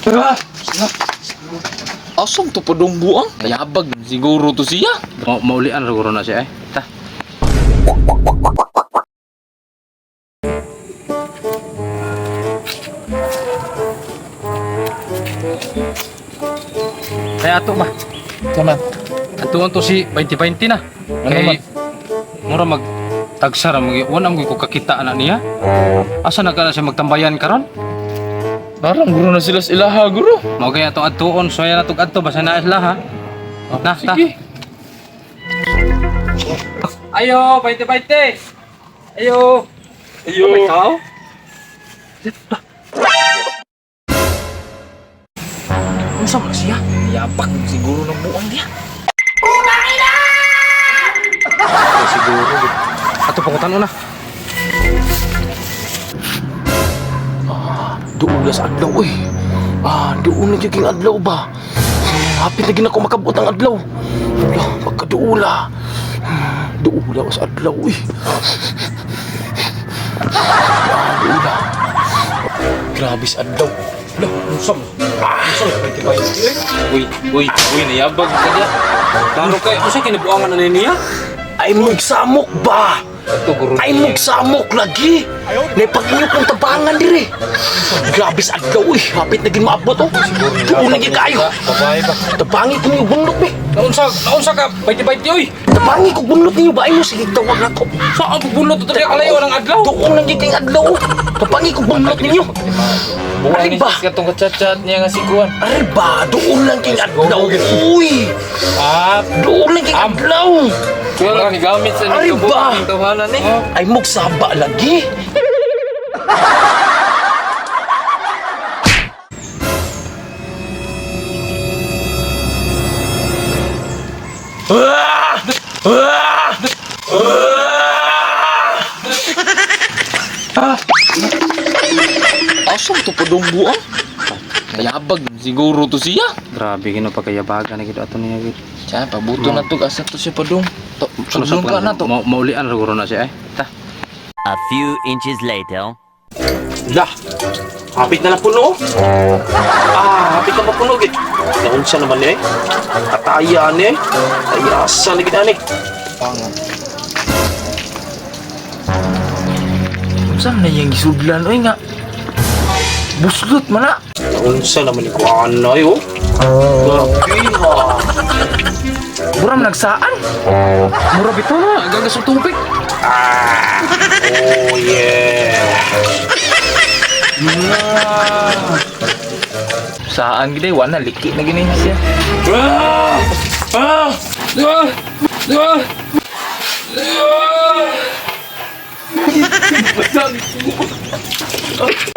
Ah! Asam to padong buang? Yabag siguro to siya. Maulian ra guro na siya eh. Ta. Kaya ato ba? Tama. Atuon to si 2020 na. Ano Kay man? mura mag tagsa ra mag wala mo ko kakita na niya. Asa na ka na siya magtambayan karon? Parang guro na sila sa ilaha, guro. Mao kay atong adtuon so yan atong adto basta na sila ha. Na, ta. Sige. Ayo, 2020. Ayo. Ayo. May tao? Unsa man siya? Yabag siguro ng buang niya. Siguro. Ato pangutan na. Doon na sa adlaw eh. Doon na jud adlaw ba? Hapit na gina ko makabot ang adlaw. Lah, pagkaduula. Duula sa adlaw eh. Duula. Grabe sa adlaw. Lah, unsa man? Unsa man 2020 eh? Uy, uy, uy, nayabag ka diya. Klaro kay unsa kinibuangan na niya? Ay magsamok ba? Ato guro. Ay magsamok lagi. Nay pag inyo kong tabangan dire. Grabe sa adlaw eh. Hapit na gin maabot oh. Doon na gyud kayo. Babae ba? Tabangi ko yung bunlot be. Naunsa, naunsa ka 2020 oy. Tabangi ko bunlot ninyo ba? Ay mo sige tawag na ko. Sa ang pagbunot to kalayo ng adlaw. Doon lang gyud kayong adlaw. Tabangi ko bunlot ninyo. Buwan Ari ni ba? sis katong kachat-chat niya nga si Kuan. Ari ba? Doon lang kayong adlaw. Uy! Ah, Doon lang kayong adlaw. kuan lang gigamit sa Ari nito ba? ang tawhanan ni. Ay magsaba lagi. Ah! Ah! Ah! Asam to padong buang? Yabag siguro to siya. Grabe gino pagkayabagan na gid ato niya gid. Siya pabuto na to asa to siya padong. To sudlon ka na to. Maulian ra guro na siya eh. Ta. A few inches later. Lah, hapit na lang puno. Hapit na mapuno gid. Naunsa naman eh. Katayan eh. Tayasa na gid ani. Unsa man na iyang gisudlan oy nga? Buslot man na. Naunsa naman ni kuan ay oh. Grabe ha. Mura man nagsaan. Mura bitaw na, gagas og tubig. Oh yeah. Saan gid ay wala liki na gini siya. Ah! Ah! Ah! Ah! Ah!